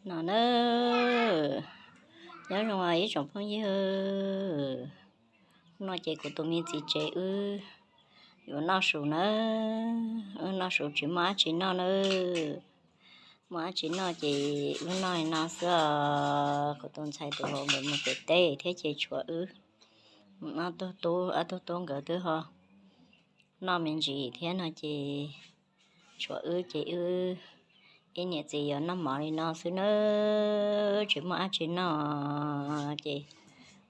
No na, nyob zoo ib tsoom phooj ywg, no ces kuv tus me txiv tsev wb yuav noj su na, wb noj su tsis muaj dab tsi noj na, muaj dab tsi noj ces wb noj li no xwb os. Kuv tus ntxhais tus vauv nkawd mus pem teb thiab ces tshuav wb ob tug tub, ob tug tub nkawd twb ho noj me ntsis thiab no ces tshuav wb ces wb ib niam txiv yuav noj mov li no xwb na, tsis muaj dab tsi noj. Ces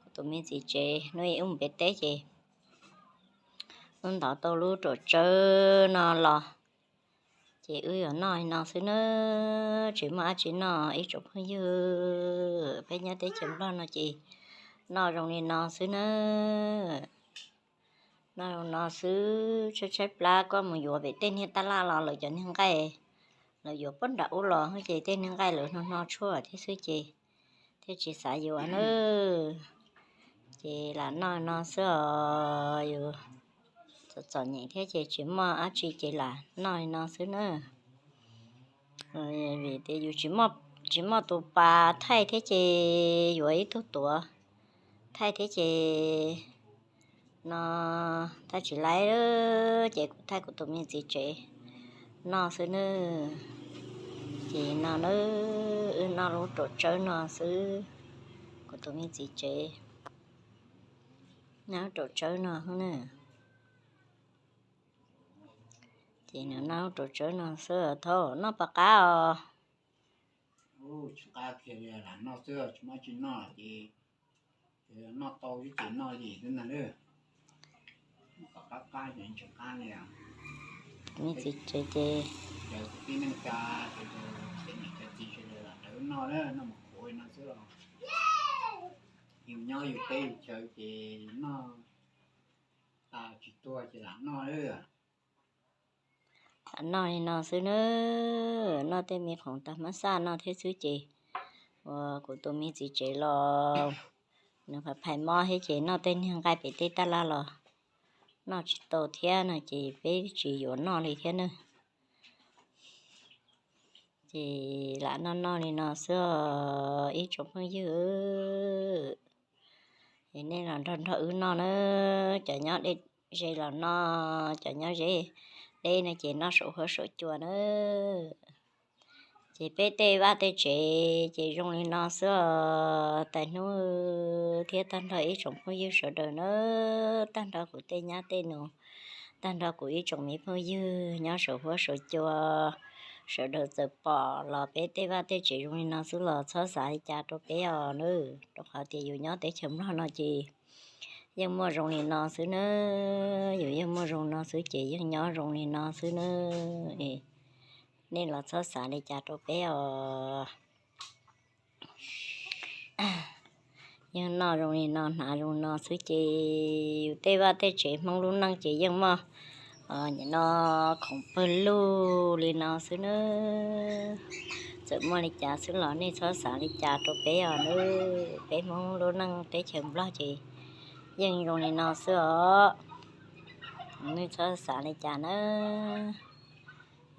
kuv tus me txiv tsev hnub ib wb mus pem teb ces wb ntov tau lub ruam tsawb no los, ces wb yuav noj li no xwb na, tsis muaj dab tsi noj ib tsoom phooj ywg. Peb nyob teb chaws Nplog no ces noj zoo li no xwb na. Noj zoo no xwb, tshaib tshaib plab koj mus yuav pem tej niag taj laj los lawv cov niag nqaij, lawv yuav puag nram ub los ces tej niag nqaij lawv hno hno tshuaj thiab xwb ces thiaj tsis xav yuav na. Ces lam noj no xwb os, yus txom txom nyem thiab ces tsis muaj dab tsi ces lam noj li no xwb na. Vim tias yus tsis muaj tus pas thaij thiab ces yuav ib tug tuav thaij thiab ces no thaij tsis laib, ces kuv thaij kuv tus me txiv tsev noj xwb nawb. Ces no nawb, wb noj lub ruam tsawb no xwb, kuv tus me txiv tsev noj ruam tsawb no xwb na. Ces nws noj ruam tsawb no xwb, thaum noj pom qab os. Tsis qab kiag li, lam noj xwb tsis muaj tsi noj ces noj tau ib ces noj yim xwb ntag. Noj kom qab qab ces tsis qab li. Me txiv tsev ces tib neej tsa, ces niam cov txiv sawv daws lam rawv noj, noj mus qhuav no xwb los yus nyob yus teb yus chaw ces noj tas tsis tuag ces lam noj. Lam noj li no xwb nawb, noj tej me khoom tas hmab xaj no thiab xwb ces uas kuv tus me txiv tsev los nws phais phais mob thiab ces noj tej niag nqaij pem tej taj laj los noj tsis tau thiab no ces peb tsis yuav noj li thiab nawb. Ces lam noj noj li no xwb os ib tsoom phooj ywg. Es nej los nrog nrog wb noj na, cov nyob deb ze los noj, cov nyob ze deb no ces noj saum huab saum cua na. Ces peb tej vaj tej tsev ces zoo li no xwb os. Tais hnub thiab tag nrho ib tsoom phooj ywg sawv daws na, tag nrho kuv tej nyab tej nus, tag nrho kuv ib tsoom me phooj ywg nyob saum huab saum cua, sawv daws txawm pom los peb tej vaj tej tsev zoo li no xwb los txhob xav li cas rau peb os na, rau qhov tias yus nyob teb chaws Nplog no ces yeej muaj zoo li no xwb na, yus yeej muaj zoo no xwb ces yeej nyob zoo li no xwb na. Nej los txhob xav li cas rau peb os. Yeej noj zoo li no hnav zoo no xwb ces yus tej vaj tej tsev Hmoob lub neej ces yeej muaj nim no khoom pawg lug li no xwb nawb. Txawm muaj li cas xwb los nej txhob xav li cas rau peb os nawb. Peb Hmoob lub neej teb chaws Nplog ces yeej zoo li no xwb os. Nej txhob xav li cas nawb.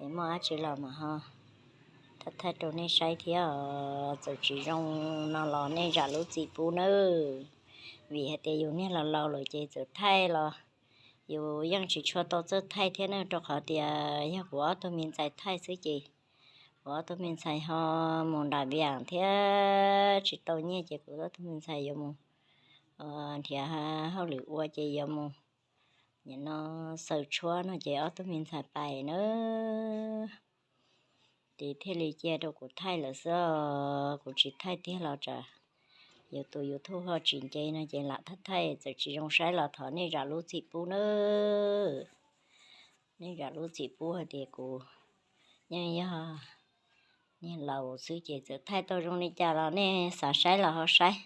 Es muaj dab tsi los mas ho thaij thaij rau nej saib thiab os. Txawm tsis zoo no los nej zam lub txim pub nawb. Vim hais tias yus niag laus laus lawm ces txawm thaij los yus yeej tsis tshua tau txawj thaij thiab na, rau qhov tias yog kuv ob tug me ntxhais thaij xwb ces kuv ob tug me ntxhais ho mus nram Vias thiab tsis tau nyiaj ces kuv ob tug me ntxhais yuav mus nrhiav hauj lwm ua ces yuav mus nim no xaws tshuab no ces ob tug me ntxhais pais na. Ces thiaj li cia rau kuv thaij lawm xwb os, kuv tsis thaij tiag los tsam yus tus YouTube ho tsis nce no ces lam thaij thaij, txawm tsis zoo saib los thov nej zam lub txim pub nawb. Nej zam lub txim pub hais tias kuv yeej yog niag laus xwb ces txawm thaij tau zoo li cas los nej xav saib los ho saib,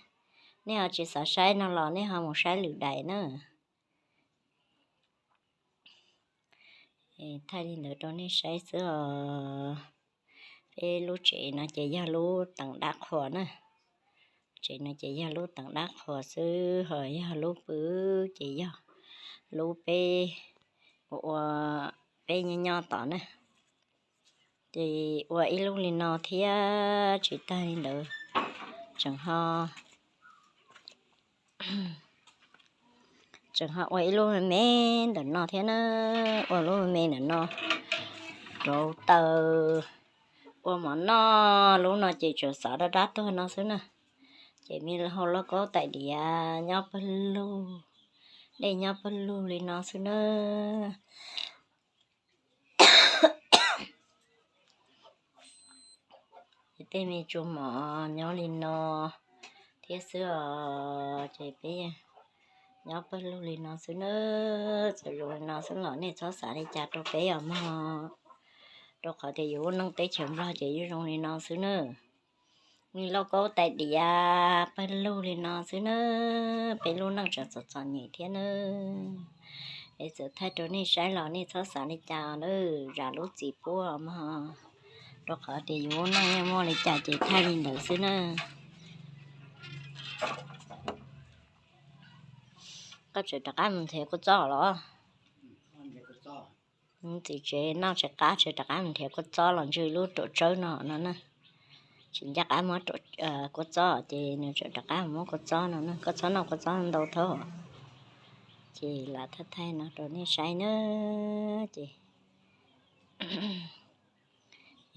nej ho tsis xav saib no los nej ho mus saib lwm daim na. Thaij li ntawd rau nej saib xwb os. Peb lub tsev no ces yog lub teev dab qhuas na. Tsev no ces yog lub teev dab qhuas xwb, ho yog lub pw ces yog lub peb ua, peb nyob nyob tod na. Ces ua ib lub li no thiab tsis tag li ntawd, tseem ho, tseem ho ua ib lub me me ntawm no thiab na. Ua lub me me ntawm no rau taws ua mov noj. Lub no ces tseem xov dab dab tuag no xwb na. Ces me hau lauj kaub tais diav nyob pawg lug, dej nyob pawg lug li no xwb na. Tej me tsu mov nyob li no thiab xwb os. Ces peb nyob pawg lug li no xwb na. Txawm zoo li no xwb los nej txhob xav li cas rau peb os mog, rau qhov tias yus lub neej teb chaws Nplog ces yeej zoo li no xwb na. Me lauj kaub tais diav pawg lug li no xwb na. Peb lub neej tseem txom txom nyem thiab na. Es txawm thaij rau nej saib los nej txhob xav li cas na, zam lub txim pub mog, rau qhov tias yus lub neej yeej muaj li cas ces thaij li ntawd xwb na. Koj tseem rov qab mus nrhiav kua txob los? Txiv tsev noj tsis qab, tseem rov qab mus nrhiav kua txob los ntsw lub ruam tsawb no no na. Tsis nco qab muab kua txob ces nws tseem rov qab mus muab kua txob no na. Koj txhob noj kua txob ntau thiab. Ces lam thaij thaij no rau nej saib na. Ces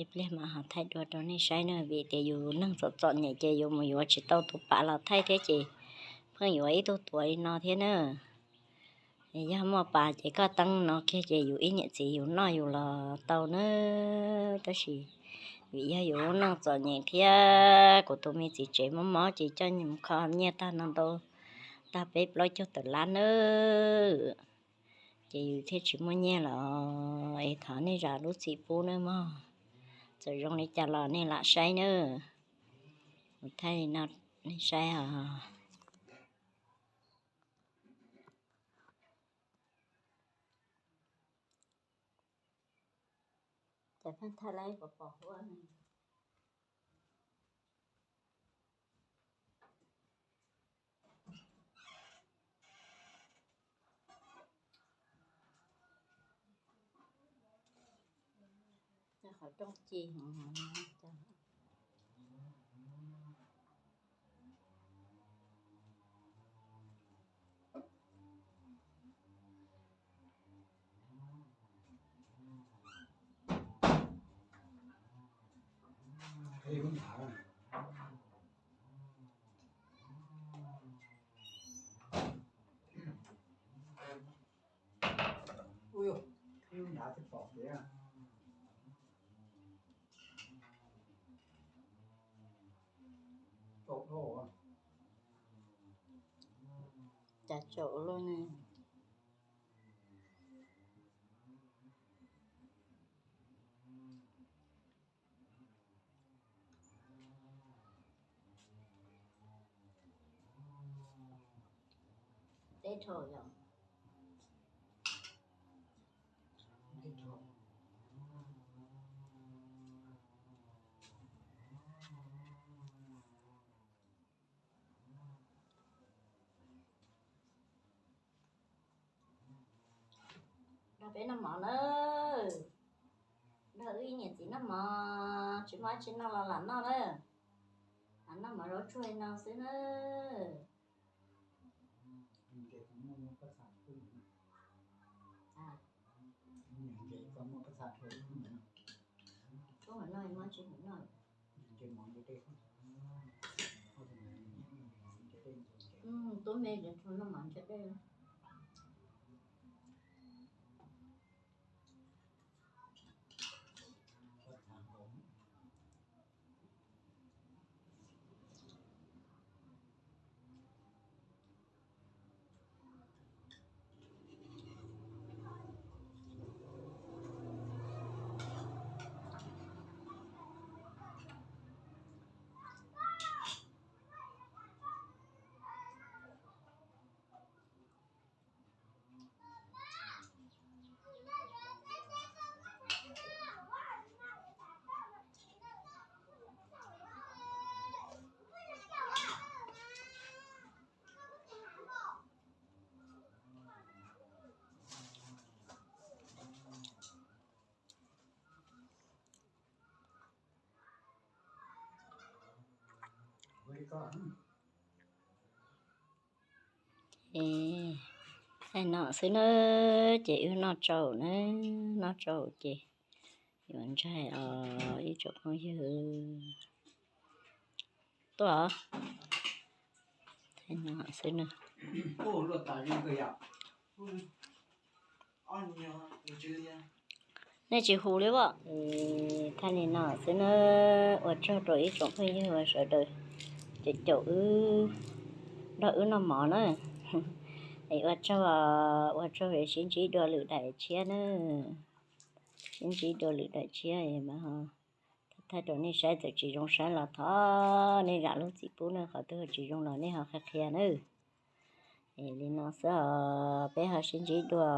ib pliag mas ho thaij dua rau nej saib na, vim tias yus neeg txom txom nyem ces yus mus yuav tsis tau tus pam los thaij thiab ces pheej yuav ib tug tuav li no thiab na. Yog muaj pas ces koj teeb no kiag ces yus ib niam txiv yus noj yus los tau na. Tab sis vim yog yus lub neej txom nyem thiab kuv tus me txiv tsev mob mob ces coj mus kho nyiaj tag no ntau tag peb plaub caug tawm lab nawb. Ces yus thiaj tsis muaj nyiaj los es thov nej zam lub txim pub nawb mog. Txawm zoo li cas los nej lam saib nawb. Kuv thaij no nej saib os. Ces pheej thaij lawm pom pom huab. Qhov rooj ci. Cas tsaum luaj ne. Deb dhau yom. Nrog peb noj mov na. Nrog wb ib niam txiv noj mov, tsis muaj dab tsi noj los lam noj na. Lam noj mov zaub tsuag li no xwb na. Tub me noj mov ntshe noj mov ntshe dej. Ces thaij no xwb na, ces wb noj tsau na, noj tsau ces yuav ntsaig os ib tsoom phooj ywg. Tuaj, thaij no xwb na. Nej tsis hu li as? Thaij li no xwb na, ua tsaug rau ib tsoom phooj ywg uas sawv daws caum caum wb, nrog wb noj mov na. Es ua tsaug, ua tsaug, sib ntsib dua lwm daim tshiab na. Sib ntsib dua lwm daim tshiab mas thaij rau nej saib, txawm tsis zoo saib los thov nej zam lub txim pub na, qhov twg tsis zoo los nej ho qhia qhia nawb. Es li no xwb os, peb ho sib ntsib dua.